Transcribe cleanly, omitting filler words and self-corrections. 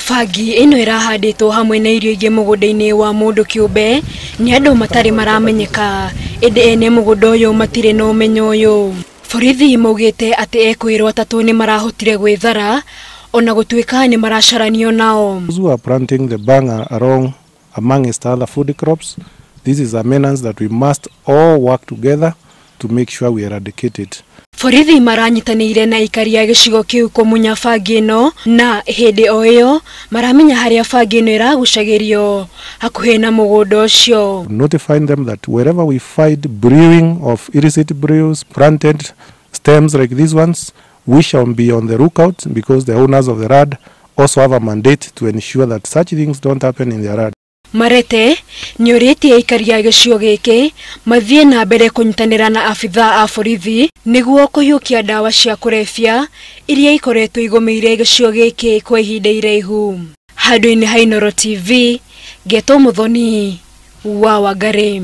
Bangi ĩno ĩrahandĩtwo hamwe na irio ingĩ mũgũnda-inĩ wa mũndũ kĩũmbe nĩ andũ matarĩ maramenyeka, ĩndĩ ene mũgũnda ũyũ matirĩ na ũmenyo ũyũ. Borithi maugĩte atĩ ekwĩrwo atatũ nĩ marahotire gwĩthara ona gũtuĩka nĩ maracaranio nao. Those who are planting the bhang along amongst other food crops, this is a menace that we must all work together to make sure we eradicate it. Borithi maranyitanĩire na aikari a gĩcigo kĩu kũmunya bangi ĩno na hĩndĩ o ĩyo maramenya harĩa bangi ĩno ĩragucagĩrio hakuhĩ na mũgũnda ũcio. Notifying them that wherever we find brewing of illicit brews, planted stems like these ones, we shall be on the lookout because the owners of the land also have a mandate to ensure that such things don't happen in their land. Marete nĩorĩtie aikari a gĩcigo gĩkĩ mathiĩ na mbere kũnyitanĩra na abithaa a borithi nĩguo kũhiũkia ndawa cia kũrebia iria ikoretwo igũmĩire gĩcigo gĩkĩ kwa ihinda iraihu. Handũ-inĩ ha Inooro TV, Ngetwo Muthoni wa Wangari.